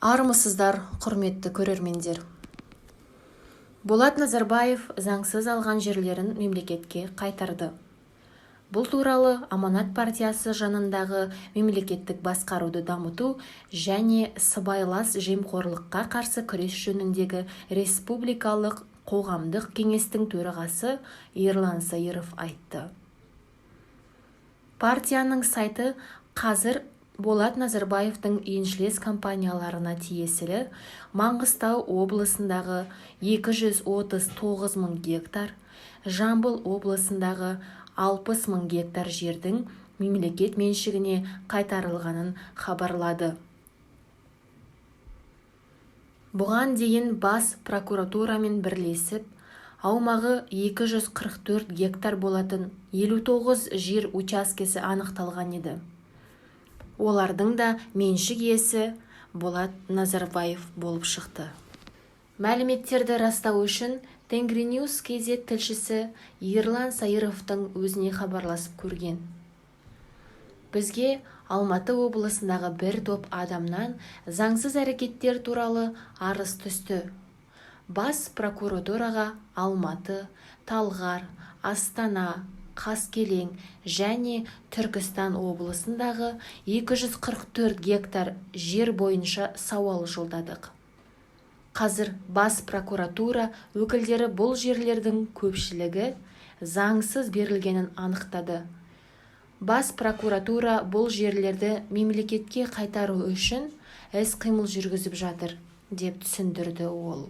Армысыздар, құрметті көрермендер! Болат Назарбаев заңсыз алған жерлерін мемлекетке қайтарды. Бұл туралы Аманат партиясы жанындағы мемлекеттік басқаруды дамыту және сыбайлас жемқорлыққа қарсы күрес жөніндегі республикалық қоғамдық кеңестің төрағасы Ерлан Саиров айтты. Партияның сайты қазір Болат Назарбаевтың еншілес компанияларына тиесілі Маңғыстау облысындағы 239 мың гектар, Жамбыл облысындағы 60 мың гектар жердің мемлекет меншігіне қайтарылғанын хабарлады. Бұған дейін Бас прокуратурамен бірлесіп, аумағы 244 гектар болатын 59 жер учаскесі анықталған еді. Олардың да меншік иесі Болат Назарбаев болып шықты. Мәліметтерді растау үшін Tengrinews kz тілшісі Ерлан Саировтың өзіне хабарласып көрген. Бізге Алматы облысындағы бір топ адамнан заңсыз әрекеттер туралы арыз түсті. Бас прокуратураға Алматы, Талғар, Астана, Қаскелең және Түркістан облысындағы 244 гектар жер бойынша сауал жолдадық. Қазір Бас прокуратура өкілдері бұл жерлердің көпшілігі заңсыз берілгенін анықтады. Бас прокуратура бұл жерлерді мемлекетке қайтару үшін іс-қимыл жүргізіп жатыр, деп түсіндірді ол.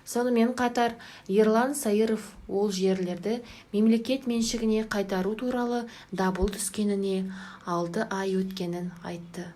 Сонымен қатар Ерлан Саиров ол жерлерді мемлекет меншігіне қайтару туралы дабыл түскеніне 6 ай өткенін айтты.